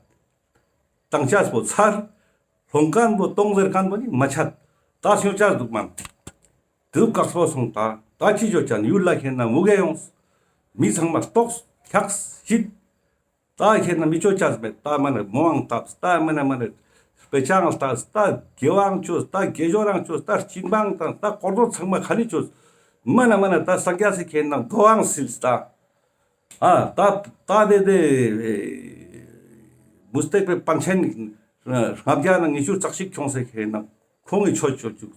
བཏང་ཆས་པོ་ཚར། ལོང་མཁན་པོ་གཏོང་ཟེར་མཁན་པོ་ནི་མ་ཆད། ད་སོང་ཆས་འདུག་མ། དུ་བཀག་སྤོ་སོང་ད། ད་ཅི་ཅོ་ཅན་ཡུལ་ལ་ཁེ་ན་མུ་གེ་ཡོངས། མི་ཚང་མ་ལྟོགས་ཁྱགས་ཤིད། ད་ཁེ་ན་མི་ཅོ་ཅས་མེད། ད་མ་ན་མོའང་བཏབ། ད་མ་ན་མ་ན་དཔེ་ཆའང་ལྟ། ད་དགེ་བའང་ཅོས། ད་དགེ་སྦྱོར་རང་ཅོས། ད་སྦྱིན་པའང་བཏང་། ད་དཀོར་མཛོད་ཚང་མ་ཁ་ལི་ཅོས། མ་ན་མ་ན་ད་སངས་རྒྱས་སི་ཁེ་ན་མདོའང་སིལ་ད། ཨ་ད་ད་དེ་དེ་མུ་སྟེགས་པའི་པཎ་ཆེན་ལྔ་བརྒྱ་ན་ཉི་ཤུ་རྩ་གཅིག་ཁྱོངས་སེ་ཁེ་ན་ཁོང་གི་ཆོས་ཅོ་བཅུག་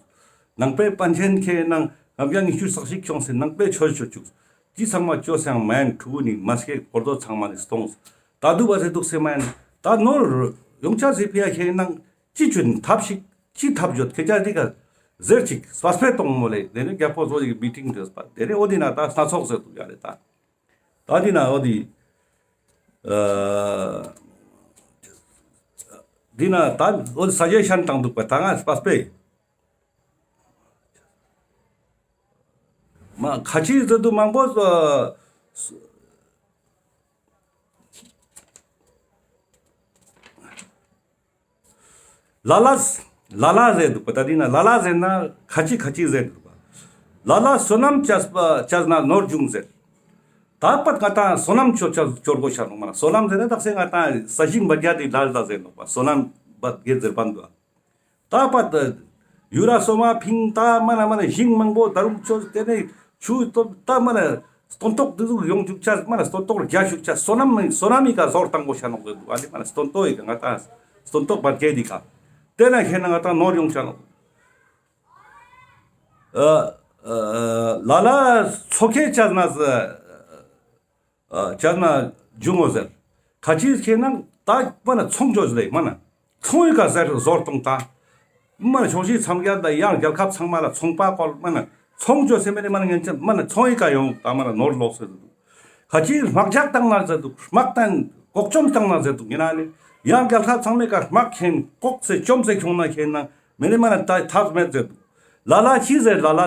ནང་པའི་པཎ་ཆེན་ཁེ་ན་ལྔ་བརྒྱ་ཉི་ཤུ་རྩ་གཅིག་ཁྱོངས་སེ་ནང་པའི་ཆོས་ཅོ་བཅུག་ཅི་ཚང་མ་ཅོ་སེ་ཡང་མ་ཡན་ཕྲུ་གུ་ནི་མ་སྐྱེ་དཀོར་མཛོད་ཚང་མ་ནི་སྟོངས། ད་དུ་བ་སེ་འདུག་སེ་མ་ཡན་ད་ནོར་ཡོང་ཆ་སེ་ཕི་ཡ་ཁེ་ན་ཅི་ཅོ་ནི་ཐབས་ཤིག་ཅི་ཐབས་ཡོད་ཁེ་ཅ་དི་ག་ཟེར་ཅིག་སྤ་སྤེ་གཏོང་མོལ་ལེ། དེ་ནེ་རྒྱལ་པོ་ཚོ་ཅིག་མི་ཊིང་ཏེ་སྤ་དེ་ནེ་འོ་དེ་ན་ད་སྣ་ཚོགས་ཟེར་དུག་ཡ་ལེ། ད་ད་དེ་ན་འོ་དེ་ཨ་དེ་ན་ད་འོ་དེ་སཱ་ཇེ་ཤན་བཏང་དུག་པ། ད་ང་སྤ་སྤེ་མ་ཁ་ཅིག་ཟེར་དུག་མང་པོ་ཨ་ལ་ལ་ལ་ལ་ཟེར་དུག་པ། ད་དེ་ན་ལ་ལ་ཟེར་ན་ཁ་ཅིག་ཁ་ཅིག་ཟེར་དུག་པ། ལ་ལ་བསོད་ནམས་བྱས་པ་བྱས་ན་ནོར་འབྱུང་ཟེར། ད་པད་ང་ཏང་བསོད་ནམས་ཅོ་ཅོ་ཅོ་དགོས་ཤ་ནོག་མ་ན། བསོད་ནམས་ཟེར་ན་དག་ས་ང་ཏང་ས་ཞིང་བད་ག་དེ་ལ་ལ་ཟེར་ནོག་པ། བསོད་ནམས་བད་ག་ཟེར་བ་འདུག། ད་པད་ཡུ་ར་སོ་མ་ཕིང་ད་མ་ན་མ་ན་ཞིང་མང་པོ་ད་རུང་ཅོ་དེ་ནེ་ཆུ་ཏོ་ད་མ་ན་སྟོན་ཐོག་དེ་ཟུག་ཡོང་བཅུག་ཆ་མ་ན་སྟོན་ཐོག་རྒྱ་བཅུག་ཆ་བསོད་ནམས་བསོད་ནམས་མི་ཀ་ཟོར་བཏང་དགོས་ཤ་ནོག་ཟེར་དུག། ཨ་ནི་མ་ན་སྟོན་ཐོག་ཡི་ཀ་ང་ཏང་སྟོན་ཐོག་བད་ག་དེ་ཀ་དེ་ན་ཁེ་ན་ང་ཏང་ནོར་ཡོང་ཆ་ནོག། ཨ་ཨ་ལ་ལ་ཚོ་ཁེ་ཆ་ན་ཟེར། ཨ་ཆ་ན་འབྱུང་ངོ་ཟེར། ཁ་ཅིག་ཁེ་ན་ད་མ་ན་ཚོང་ཅོས་ལེ་མ་ན། ཚོང་ཡི་ཀ་ཟེར་ཟོར་གཏོང་ད། མ་ན་ཕྱོགས་བཞི་མཚམས་བརྒྱད་ད་ཡང་རྒྱལ་ཁབ་ཚང་མ་ལ་ཚོང་པ་བཀོལ་མ་ན། ཚོང་ཅོས་སེ་མེ་ནེ་མ་ན་ངན་ཅན་མ་ན་ཚོང་ཡི་ཀ་ཡོང་ད་མ་ན་ནོར་ལོག་ཟེར་དུག། ཁ་ཅིག་དམག་རྒྱག་བཏང་ན་ཟེར་དུག། དམག་དང་ལྐོག་བཅོམ་བཏང་ན་ཟེར་དུག། ཡིན་ན་ནི་ཡང་རྒྱལ་ཁབ་ཚང་མའི་ཀ་དམག་ཁེན་ལྐོག་སེ་བཅོམ་སེ་ཁྱོང་ན་ཁེ་ན་མེ་ནེ་མ་ན་ད་ཐབས་མེད་ཟེར་དུག། ལ་ལ་ཅི་ཟེར་ལ་ལ་ཨ་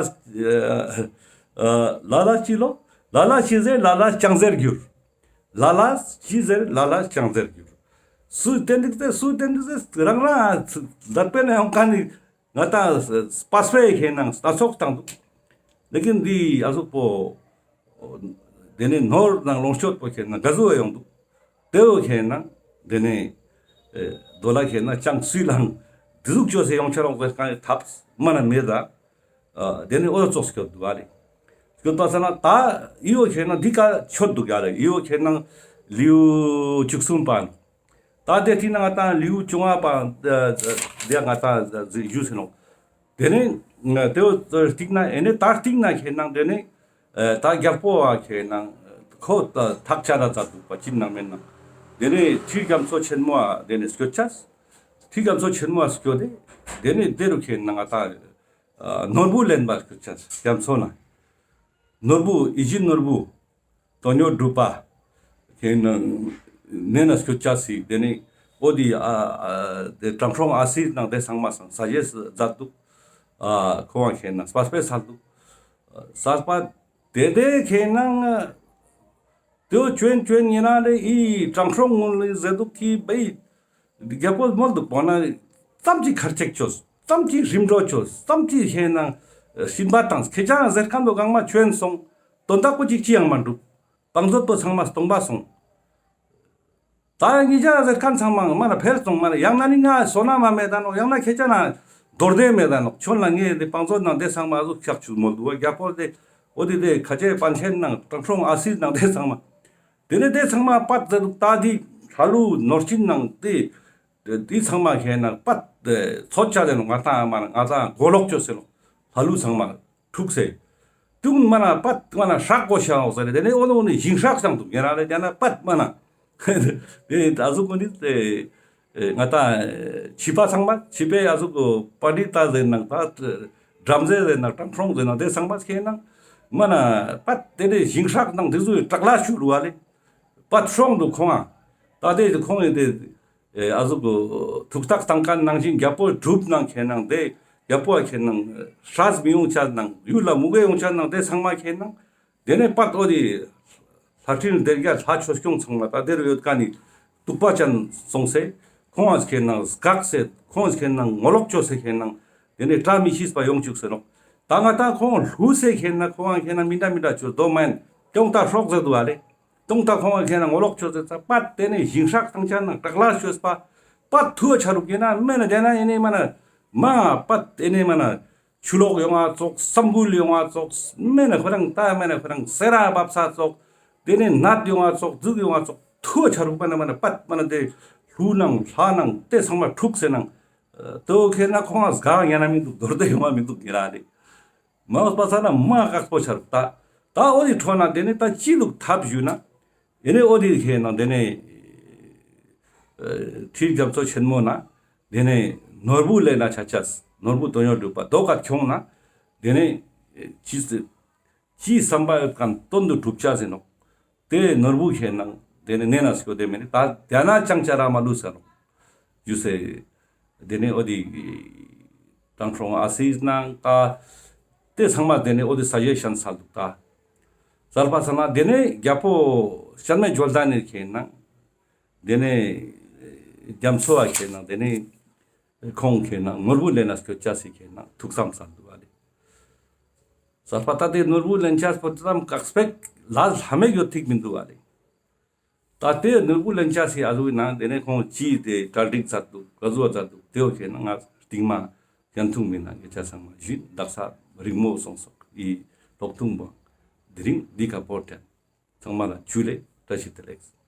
ལ་ལ་ཅི་ལོ། ལ་ལ་ཅི་ཟེར་ལ་ལ་ཅང་ཟེར་འགྱུར། ལ་ལ་ཅི་ཟེར་ལ་ལ་ཅང་ཟེར་འགྱུར། སུ་ཏན་ཏིག་ཏེ་སུ་ཏན་ཏིག་ཏེ་རང་རང་ལ་པེ་ན་ཡོང་ཁན་ནི་ང་ཏང་སྤ་སྤེ་ཁེ་ན་སྣ་ཚོགས་བཏང་དུག། ལེ་ཀིན་འདི་ཨ་ཟུག་པོ་དེ་ནེ་ནོར་དང་ལོངས་སྤྱོད་པོ་ཁེ་ན་ག་ཟུག་ཡོང་དུག། དེ་བོ་ཁེ་ན་དེ་ནེ་ཨེ་དོ་ལ་ཁེ་ན་ཅང་སུའི་ལང་དེ་ཟུག་ཅོས་སེ་ཡོང་ཆ་རོགས་ཟེར་ཁན་ཐབས་མ་ན་མེད་ད། ཨ་དེ་ནེ་འོ་ཙོགས་སྐྱོད་དུག་ག་ལེ། སྐྱོད་པ་ས་ན་ད་ཨི་བོ་ཁེ་ན་འདི་ཀ་ཆོད་དུག་ག་ལེ། ཨི་བོ་ཁེ་ན་ལེའུ་བཅུ་གསུམ་པ་ནོག། ད་དེ་ཐིག་ན་ང་ཏང་ལེའུ་བཅོ་ལྔ་པ་དེ་ང་ཏང་ཞུས་སེ་ནོག། དེ་ནེ་དེ་བོ་སྟིང་ན་ཨེ་ནེ་ད་སྟིང་ན་ཁེ་ན་དེ་ནེ་ད་རྒྱལ་པོ་བ་ཁེ་ན་ཁོ་ཐག་ཆད་ད་ཛད་དུག་པ་ཅི་ནང་མེད་ན། དེ་ནེ་ཁྲི་རྒྱ་མཚོ་ཆེན་མོ་བ་དེ་ནེ་སྐྱོད་ཆ། ཁྲི་རྒྱ་མཚོ་ཆེན་མོ་བ་སྐྱོད་དེ་དེ་ནེ་དེ་རུ་ཁེ་ན་ང་ཏང་ནོར་བུ་ལེན་པ་སྐྱོད་ཆ་རྒྱ་མཚོ་ན། ནོར་བུ་ཡིད་བཞིན་ནོར་བུ། དོན་ཡོད་གྲུབ་པ། ཁེ་ན་ནེ་ན་སྐྱོད་ཆ་སི་དེ་ནེ་འོ་དེ་ཨ་ཨ་དེ་དྲང་སྲོང་ཨ་སིར་ནང་དེ་ཚང་མ་སང་ས་ཞེས་ཛད་དུག། ཨ་ཁོང་ཁེ་ན་སྤ་སྤེ་སལ་དུག། སལ་པ་དེ་དེ་ཁེ་ན་དེ་བོ་ཅོན་ཅོན་ཉེ་ན་ལེ་ཨི་དྲང་སྲོང་ངུན་ལེ་ཟེར་དུག་གི་བེ། རྒྱལ་པོ་མོལ་དུག་པོ་ན་ཙམ་ཅིག་ཁར་ཅེག་ཅོས། ཙམ་ཅིག་རིམ་གྲོ་ཅོས། ཙམ་ཅིག་ཁེ་ན་སྦྱིན་པ་བཏང་། ཁྱེ་ཅག་ཟེར་ཁན་བོ་གང་མ་ཅོན་སོང་། དོན་དག་པོ་ཅིག་ཅི་ཡང་མ་འགྲུབ། བང་མཛོད་པོ་ཚང་མ་སྟོང་པ་སོང་། ད་ངེ་ཅག་ཟེར་ཁན་ཚང་མ་མ་ན་ཕེལ་སོང་མ་ན། ཡང་ན་ནི་ང་བསོད་ནམས་མ་མེད་ད་ནོག། ཡང་ན་ཁྱེ་ཅག་ན་རྡོར་གདན་མེད་ད་ནོག། ཁྱོད་ལ་ངས་དེ་བང་མཛོད་ནང་དེ་ཚང་མ་ཨ་ཟུག་ཆག་ཆུ་མོལ་དུག་པ། རྒྱལ་པོ་དེ་འོ་དེ་དེ་ཁ་ཆེ་པཎ་ཆེན་ནང་དྲང་སྲོང་ཨ་སིར་ནང་དེ་ཚང་མ། དེ་ནེ་དེ་ཚང་མ་པད་ཟེར་དུག། ད་དེ་ལྷ་ཀླུ་ནོར་སྦྱིན་ནང་དེ་དེ་ཚང་མ་ཁེ་ན་པད་ཚོད་ཆ་ཟེར་ནོག། ང་ཏང་མ་ན་ང་ཏང་མགོ་ལོག་ཅོས་སེ་ནོག། ལྷ་ཀླུ་ཚང་མ་འཁྲུགས་སེ། དུང་མ་ན་པད་མ་ན་སྲག་གོ་ཤ་འོག་ཟེར་ཏེ་དེ་ནེ་འོ་ནོ་ནི་ཞིང་སྲག་བཏང་དུག། ཉེ་རང་ལེ་དེ་ན་པད་མ་ན་དེ་ད་ཟུག་གོ་ནི་དེ་ང་ཏང་བྱིས་པ་ཚང་མ་བྱིས་པའི་ཨ་ཟུག་གོ་པཎྜི་ཏ་ཟེར་ནང་ད་བྲམ་ཟེ་ཟེར་ནང་དྲང་སྲོང་ཟེར་ནང་དེ་ཚང་མ་ཁེ་ན་མ་ན་པད་དེ་ནེ་ཞིང་སྲག་ནང་དེ་ཟུག་དྲག་ལ་ཞུ་རུ་བ་ལེ། པད་སྲོང་དུག་ཁོང་ང་། ད་དེ་ཁོང་ངི་དེ་ཨེ་ཨ་ཟུག་གོ་ཐུགས་ཐག་བཏང་ཁན་ནང་བཞིན་རྒྱལ་པོ་གྲུབ་ནང་ཁེ་ན་དེ་རྒྱལ་པོ་ཁེ་ན་སྲས་མི་ཡོང་ཆ་ནང་ཡུལ་ལ་མུ་གེ་ཡོང་ཆ་ནང་དེ་ཚང་མ་ཁེ་ན་དེ་ནེ་པད་འོ་དེ་ལྷ་ཕྲིན་སྡེ་བརྒྱད་ལྷ་ཆོས་སྐྱོང་ཚང་མ་ད་དེ་རུ་ཡོད་ཁན་ནི་གདུག་པ་ཅན་སོང་སེ་ཁོང་ང་ཁེ་ན་སྐག་སེ་ཁོང་ཁེ་ན་ངོ་ལོག་ཅོས་སེ་ཁེ་ན་དེ་ནེ་བཀྲ་མི་ཤིས་པ་ཡོང་ཅུག་སེ་ནོག། ད་ང་ཏང་ཁོང་ལྷུ་སེ་ཁེ་ན་ཁོང་ཁེ་ན་མི་འདྲ་མི་འདྲ་ཅོས་དོ་མན་ཀྱོང་ད་སྲོག་ཟེར་དུག་པ་ལེ། ཏུང་ཏ་ཁོང་ཁེ་ན་ངོ་ལོག་ཅོས་ཏེ་ཙ་པད་དེ་ནེ་ཞིང་སྲག་ཏང་ཆ་ནང་དྲག་ལ་ཅོས་པ། པད་ཐུ་བ་ཆ་རུག་ཡིན་ན་མེ་ན་དེ་ན་ཡིན་ནི་མ་ན་མ་པད་དེ་ནེ་མ་ན་ཆུ་ལོག་ཡོང་ང་ཙོགས་སམ་བུལ་ཡོང་ང་ཙོགས་མེ་ན་ཁོ་རང་ཏ་མེ་ན་ཁོ་རང་སེ་ར་བབས་ས་ཙོགས་དེ་ནེ་ནད་ཡོང་ང་ཙོགས་ཟུག་ཡོང་ང་ཙོགས་ཐུ་བ་ཆ་རུག་མ་ན་མ་ན་པད་མ་ན་དེ་ལྷུ་ནང་ལྷ་ནང་དེ་ཚང་མ་འཁྲུགས་སེ་ནང་ཏོ་ཁེ་ན་ཁོང་ང་སྒང་ཡང་ན་མི་འདུག་དོར་དེ་ཡོང་ང་མི་འདུག་ཡིན་ར་ལེ། མ་འོངས་པ་ས་ན་མ་ཁག་པོ་ཆ་རུག་ཏ། ཏ་འོ་དེ་འཕྲོ་ན་དེ་ནེ་ཏ་ཅི་ལུགས་ཐབས་ཞུ་ན། དེ་ནེ་འོ་དེ་ཁེ་ན་དེ་ནེ་ཁྲི་རྒྱ་མཚོ་ཆེན་མོ་ན་དེ་ནེ་ནོར་བུ་ལེན་ན་ཆ་ཆས། ནོར་བུ་དོན་ཡོད་གྲུབ་པ་དོ་ཀ་ཁྱོང་ན། དེ་ནས་ཅི་ཅི་བསམ་པ་ཡོད་ཁན་དོན་དུ་གྲུབ་ཆ་ཟེར་ནོག། དེ་ནོར་བུ་ཁེ་ནང་དེ་ནས་ནེ་ན་སྐྱོ་དེ་མེད་ནི་ད་དེ་ན་ཅང་ཅ་ར་མ་ལུས་ས་ནོག་ཡུ་སེ། དེ་ནས་འོ་དེ་དྲང་སྲོང་ཨ་སིས་ནང་ཀ་དེ་ཚང་མ་དེ་ནས་འོ་དེ་སཱ་ཇེ་ཤན་སལ་འདུག་ད། སལ་པ་ས་ན་དེ་ནས་རྒྱལ་པོ་སྤྱན་མའི་ཇོ་ལྡན་ནི་ཁེ་ནང་དེ་ནས་རྒྱ་མཚོ་བ་ཁེ་ནང་དེ་ནས་ཁོང་ཁེ་ནང་ནོར་བུ་ལེན་ན་སྐྱོད་ཆ་སི་ཁེ་ནང་ཐུགས་བསམ་སལ་འདུག་བ་ལེ། སལ་པ་ད་དེ་ནོར་བུ་ལེན་ཆ་སྤོ་ཙམ་ཀག་སྤེག་ལ་ལྷ་མེད་ཡོད་ཐིག་མི་འདུག་བ་ལེ། ད་དེ་ནོར་བུ་ལེན་ཆ་སི་ཨ་ཟུག་ནང་དེ་ནས་ཁོང་ཅི་དེ་གྲ་སྒྲིག་མཛད་འདུག་ག་ཟུག་མཛད་འདུག་དེ་འོ་ཁེ་ནང་ང་སྟིང་མ་ཡན་ཐུང་མི་ནང་གི་ཆ་ཚང་མ་ཞུས་དག་ས་རིང་མོ་སོང་སོག་ཨི་ལོག་ཐུང་བོ་དེ་རིང་འདི་ཀ་པོ་དྲན། ཚང་མ་ལ་ཇུ་ལེ། བཀྲ་ཤིས་བདེ་ལེགས།